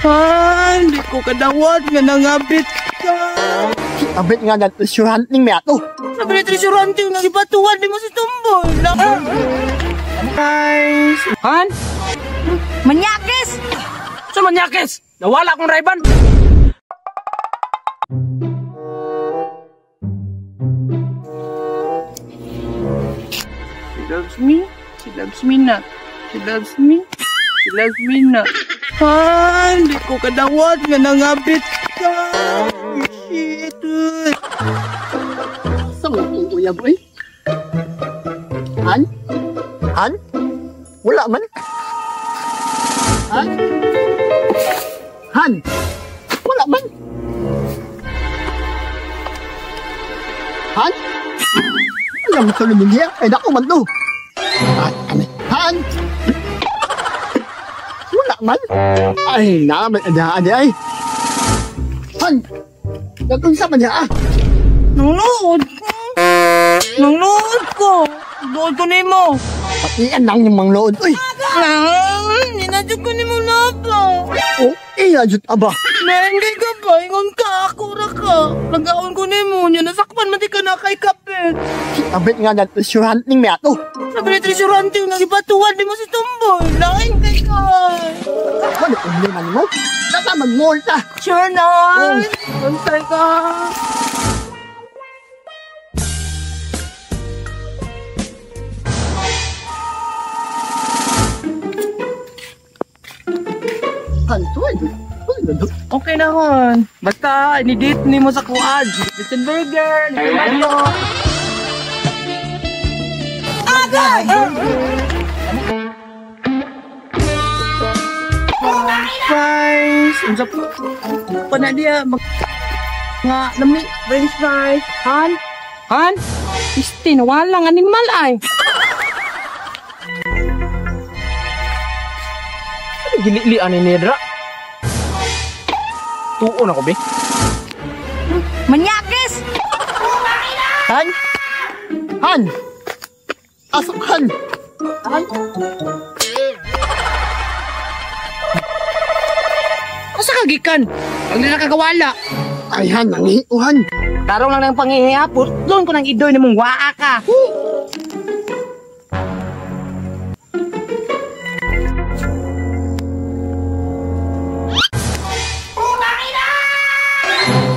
Ha, hindi ko kadawat nga nangabit ka. Abit nga na treasure hunting may ato. Sabi ni treasure hunting, nagipatuan di mo si Tumboy. Guys. Han? Manyakis! Sa manyakis? Nawala akong Ray-Ban. She loves me. She loves me not. She loves me. She loves me not. Ha, hindi ko kadawat nga nangabit ka. Shit. Sa mga kong uyab eh. Han? Han? Wala man. Han? Han? Wala man. Han? Wala man sa niya. Ay, naku man to. Han? Wala man. Ay, naman. Adi, ay. Han? Nag-unsa man niya ah? Nanglood ko. Nanglood ko. Doon ko nimo. Patian lang yung manglood. Uy! Nang, ninadyo ko nimo na ba? Oh, iya, jud aba. Nainggay ka ba? Ingon ka, ako ra ka. Nagaon ko nimo, nya nasakpan man di ka na kay kapit. Abit nga na treasure hunting may ato. Sabi ni treasure hunting, nagipatuan di mo si Tumboy. Lain kay ka. Wala problema nimo. Tata mag-mall ta. Sure na. Oh. Untay ka. Okay na hon. Basta inidate ni mo sa kuan. Listen burger, listen Mario. Agay! Fries. Unsa pa na diya mag nga lami french fries. Han? Han? Istin, walang animal ay. Ano gililian ni Nedra? Tuon ako, be. Manyakis! Han? Han? Asok Han? Han? Asa ka gikan? Ang nila kagawala. Ay Han, nangiuhan. Tarong lang ng pangihapot, doon ko nang idoy ni mong waa ka.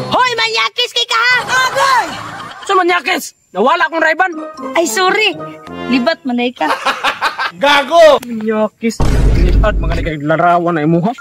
Hoy, manyakis kay ka ha! Agay! Sa manyakis? Nawala akong Ray-Ban. Ay, sorry. Libat manay ka. Gago! Manyakis. Libat, mga nagkaglarawan na imuha.